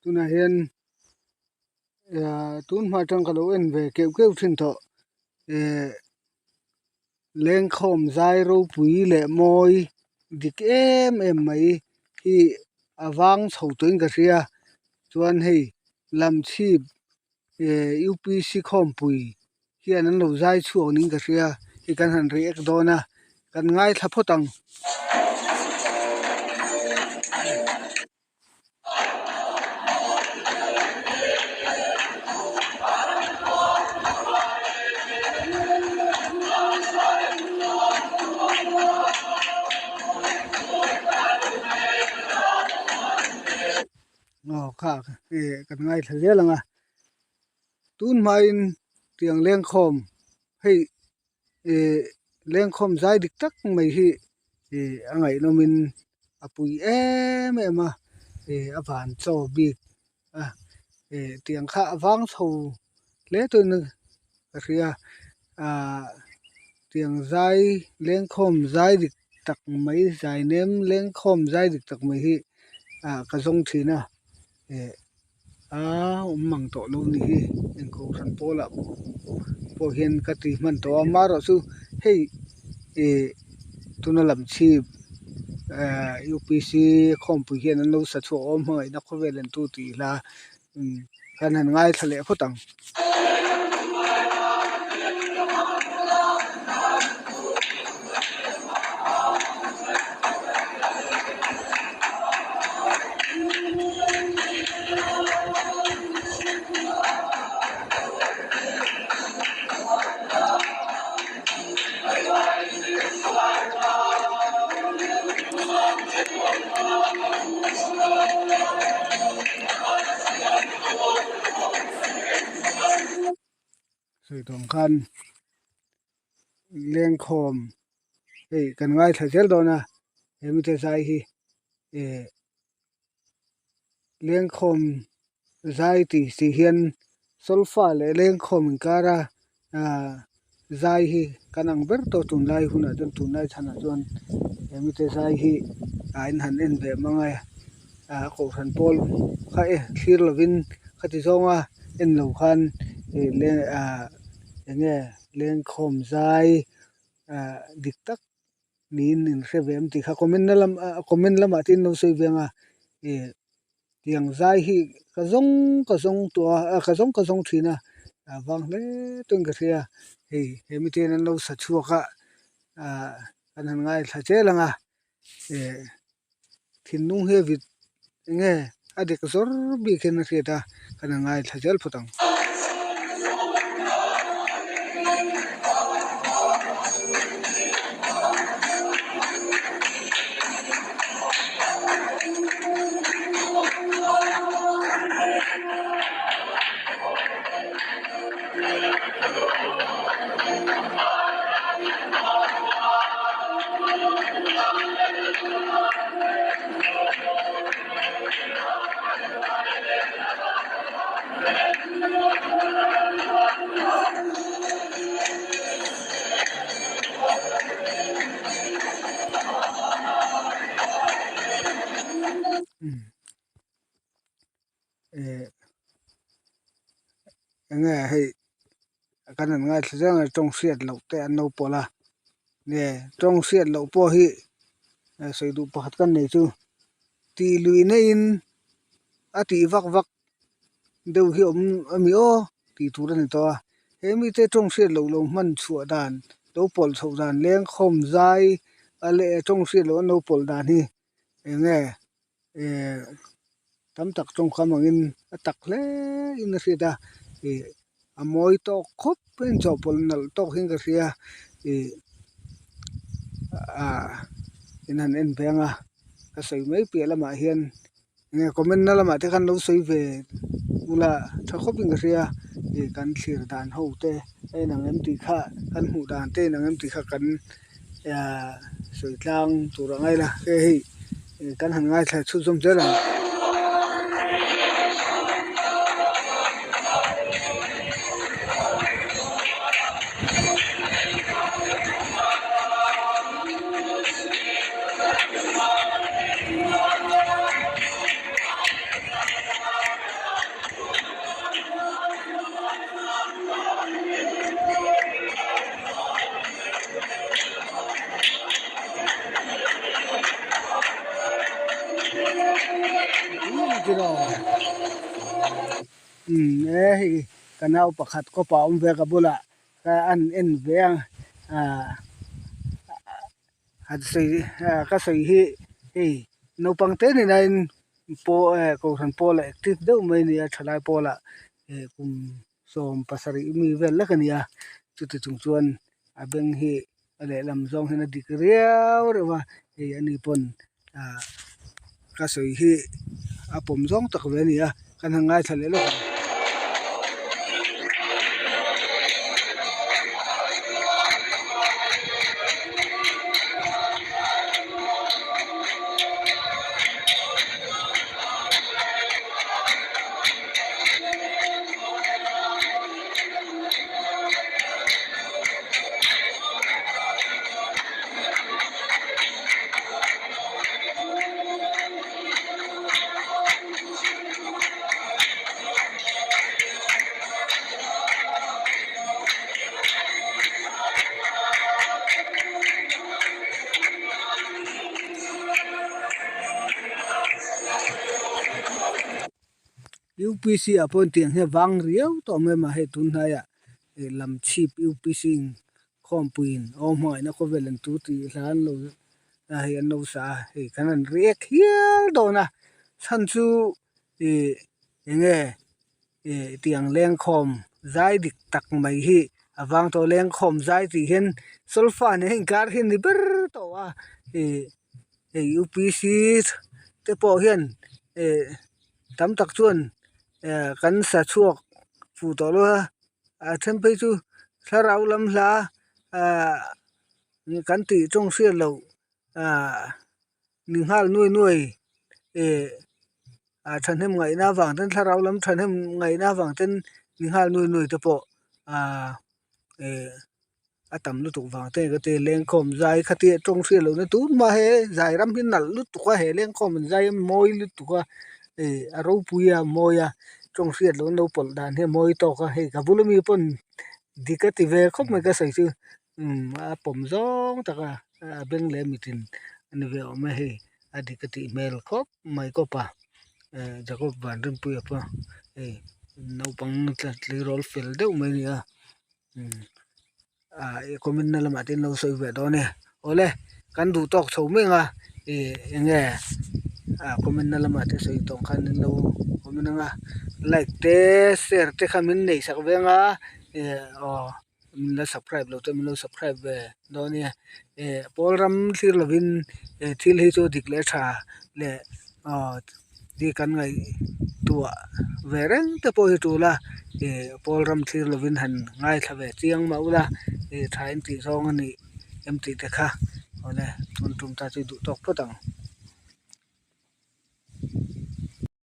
Tunah hian tun hma atang ka lo en ve keuh keuh thin tawh eh lengkhawm zai ropui leh mawi dik em em mai hi a vang chho tawhin ka hria chuan hei lam chhip eh U P C khawmpui hian an lo zai chhuak niin ka hria hei kan han react dawn a kan ngaithla phawt ang. Aw kha eh kan ngaithla zel ang a tun hmain tiang lengkhawm hei ih lengkhawm zai dik tak mai hi ih a ngaihnawmin a pui em em a ih a van chaw bik a ih tiang kha a vang chho hle tawhin ka hria ahh tiang zai lengkhawm zai dik tak mai zai nem lengkhawm zai dik tak mai hi ah ka zawng thin a ih. A awm mang tawh lo ni hi eng kohhran pawlah pawh hian ka ti hman tawh a amaherawh chu hei ih tuna lam chhip ehh U P C khawmpui hian an lo sa chhuak awm hmangaihna khawvel an tu tih hla kan han ngaithla leh phawt ang. Sawi tawng khan lengkhawm hei kan ngaithla zel dawn a he mite zai hi eh lengkhawm zai tih si hian solfa leh lengkhawm inkara ah zai hi kan ang ber tawh tunlai hunah chuan tunlai chhanah chuan he mite zai hi ah in han en ve mang a ah kohhran pawl kha e thlir lovin khati zawnga en lo khan ih le ah eng nge lengkhawm zai ah dik tak niin in hre ve em tih kha comment na lam ah comment lamah te in lo sawi ve ang a ih tiang zai hi ka zawng ka zawng tawh a ah ka zawng ka zawng thin a a vang hle tawhin ka hria hei he mite hian an lo sa chhuak a ah kan han ngaithla zel ang a ih thinlung hi a vit eng nge a dik zawr bik hian a hriat a kan han ngaithla zel phawt ang. Enge hei kan han ngaithla chiang a tawng hriat loh te an lo pawlh a nge tawng hriat loh pawh hi sawi duh pakhat kan nei chu tih lui neiin a tih vak vak deuh hi awm ami aw tih tur a ni tawh a he mite tawng hriat loh lo hman chhuah dan lo pawlh chhoh dan lengkhawm zai a leh tawng hriat loh an lo pawlh dan hi enge eh tam tak tawngkam angin a tak hle in a hriat a ih a mawi tawk khawp a inchawhpawlh nalh tawk hian ka hria ih ah in han en ve ang a ka sawi mai piah lamah hian enge comment na lamah te khan lo sawi ve ula tha khawp in ka hria ih kan thlir dan ho te a inang em tih kha kan hmuh dan te a inang em tih kha kan ah sawi tlang tur a ngai la hei hei kan han ngaithla chhunzawm zel ang. tiraw? Umm e hei ka nau pakhat kawpa awm ve ka bulah ka an en ve a ah han sawi ah ka sawi hi hei naupang te ni nain paw eh kohhran pawlah active deuh mai a ni a thalai pawlah eh kum sawm pasarih mi vel lek a ni a chuti chung chuan a beng hi a lehlam zawng hian a dik riau reuh a hei ani pawn ah ka sawi hi a pawm zawng tak ve a ni a kan han ngaithla leh lawk ang. UPC ah pawh tiang hian vang riau tawh mai a hei tun hnaiah ih lam chhip UPC in khawmpuiin aw hmangaihna khawvel an tu tih hla an lo a hei an lo sa a hei kan han riak hial dawn a chhan chu ih eng nge ih tiang lengkhawm zai dik tak mai hi a vang tawh lengkhawm zai tih hian solfa nen a inkar hi a ni ber tawh a ih hei UPC te pawh hian eh tam tak chuan eh kan sa chhuak fuh tawh lo a a then phei chu thlarau lam hla ah kan tih tawng hriat loh ah ni nghal nuai nuai eh ah thahnem ngaihna avang ten thlarau lam thahnem ngaihna avang ten ni nghal nuai nuai te pawh ah eh. A tam lutuk vang te ka ti lengkhawm zai kha tia tawng hriat lohna tun hma he zai ram hi nalh lutuk a he lengkhawm an zai a mawi lutuk a ih a ropui a mawi a tawng hriat loh an lo pawlh dan hi a mawi tawk a hei ka bula mi pawn dik a ti ve khawp mai ka sawi chu umm a pawm zawng tak a a beng leh mitin a ni ve awm e hei a dik a tih hmel khawp mai kawp a eh Jacob Vanrinpuia pawh hei naupang tleirawl fel deuh mai a ni a. Ah ih comment na lamah te in lo sawi ve dawn e awle kan duh tawk chho mek a ih eng nge ah comment na lamah te sawi tawng khan in lo comment anga like te share te kha min neih sak ve anga ih aw min la subscribe lo te min lo subscribe ve dawn nia ih pawl ram thlir lovin ih thil hi chu dik leh tha leh aw hi kan ngaihtuah ve reng te pawh hi tul a ih pawl ram thlir lovin han ngaithla ve chiang mah ula ih tha in tih zawng a nih em tih te kha awle tun tum ta chu duh tawk phawt ang.